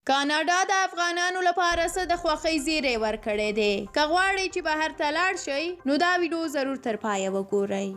کاناډا د افغانانو لپاره څه د خوښۍ زیری ورکړی دی؟ که غواړئ چې بهر ته لاړ شئ نو دا ویډیو ضرور تر پایه وګورئ.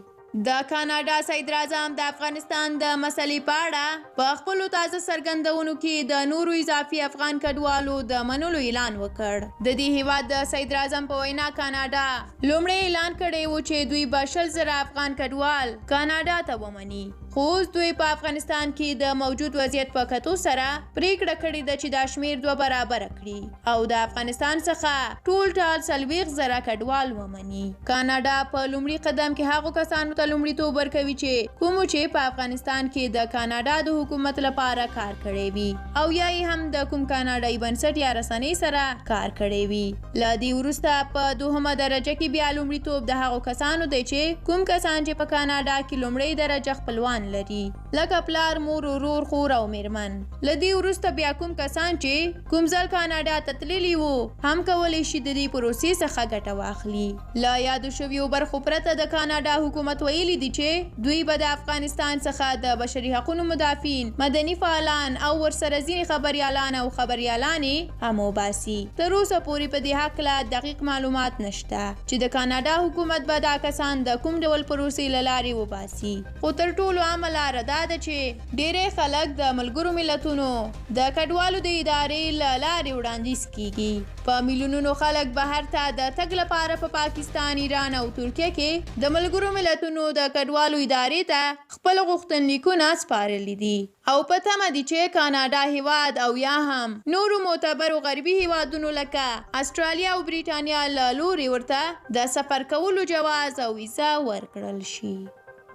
د کاناډا صدراعظم د افغانستان د مسلې په اړه په خپلو تازه څرګندونو کې د نورو اضافي افغان کډوالو د منلو اعلان وکړ. د دې هیواد د صدراعظم په وینا کاناډا لومړی اعلان کړی و چې دوی به 20,000 افغان کډوال کاناډا ته ومني، خو اوس دوی په افغانستان کې د موجود وضعیت په کتو سره پریکړه کړې ده چې دا شمیر دوه برابره کړي او د افغانستان څخه ټول ټال 40,000 کډوال ومني. کاناډا په لومړي قدم کې هغو کسانو ته لومړیتوب ورکوي چې کومو چې په افغانستان کې د کاناډا د حکومت لپاره کار کړی وي او یا یې هم د کوم کاناډایي بنسټ یا رسنۍ سره کار کړی وي. له دې وروسته په دوهمه درجه کې بیا لومړیتوب د هغو کسانو دی چې کوم کسان چې په کاناډا کې لومړۍ درجه خپلوان لري، لکه پلار، مور، ورور، خور او میرمن. له دې وروسته بیا کوم کسان چې کوم ځل کاناډا ته تللي وو هم کولی شي د دې پروسې څخه ګټه واخلي. له یادو شویو برخو پرته د کاناډا حکومت ویلي دي چې دوی به د افغانستان څخه د بشري حقونو مدافعین، مدني فعالان او ورسره ځینې خبریالان او خبریالانې هم وباسي. تر اوسه پورې په دې هکله دقیق معلومات نشته چې د کاناډا حکومت به دا کسان د کوم ډول پروسې له لارې وباسي، خو تر ټولو عامه لاره دا ده چې ډیری خلک د ملګرو ملتونو د کډوالو د ادارې له لارې وړاندیز کیږي. په میلیونونو خلک بهر ته د تګ لپاره په پاکستان، ایران او ترکیه کې د ملګرو ملتونو د کډوالو ادارې ته خپل غوښتنلیکونه سپارلي دي او په تمه دي چې کاناډا هیواد او یا هم نورو معتبرو غربي هیوادونو لکه اسټرالیا او بریټانیا له لوري ورته د سفر کولو جواز او ویزه ورکړل شي.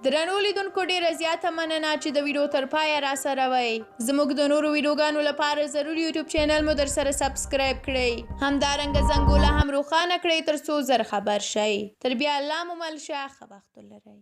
درنو لیدونکو، ډیره زیاته مننه چې د ویډیو تر پایه را سره وئ. زموږ د نورو ویډیوګانو لپاره ضرور یوټیوب چینل مو در سره سبسکرایب کړئ، همدارنګه زنګوله هم روښانه کړئ تر څو زر خبر شئ. تر بیا الله مو مل شه، ښه وخت ولرئ.